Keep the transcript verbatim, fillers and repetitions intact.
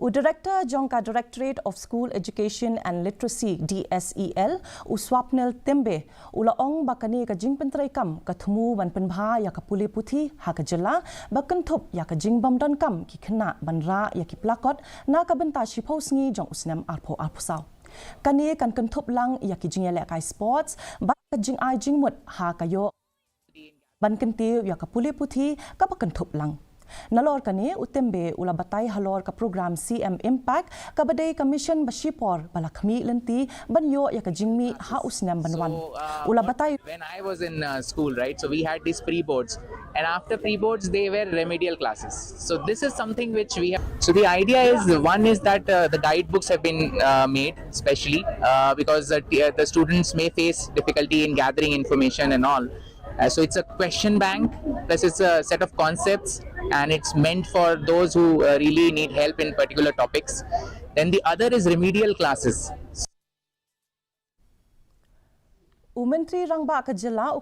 U Director jong ka Directorate of School Education and Literacy, D S E L, u Swapnil Timbe, u la ong ba kane ka jingpyntreikam ka thmu ban pynbha ïa ka pule puthi ha ka jylla, ba kynthup ïa ka jingbym donkam ki khynnah ban rah ïa ki placard na ka bynta shiphew sngi jong u snem arphew arphew saw. Kane kan kynthup lang ïa ki jingïalehkai sports, ba ka jingai jingmut ha ka ïoh ban kyntiew ïa ka pule puthi kaba kynthup lang. Nalor kane, u Timbe u la batai halor ka program C M Impact, kaba dei ka mission ba shipor ba la khmih lynti ban ïoh ïa ka jingmih ha u snem ban wan. U la batai. When I was in uh, school, right, so we had these pre boards, and after pre boards, they were remedial classes. So this is something which we have. So the idea is, one is that uh, the guidebooks have been uh, made specially uh, because uh, t- uh, the students may face difficulty in gathering information and all. Uh, so it's a question bank, plus it's a set of concepts, and it's meant for those who uh, really need help in particular topics. Then the other is remedial classes. U Myntri Rangbah ka jylla, u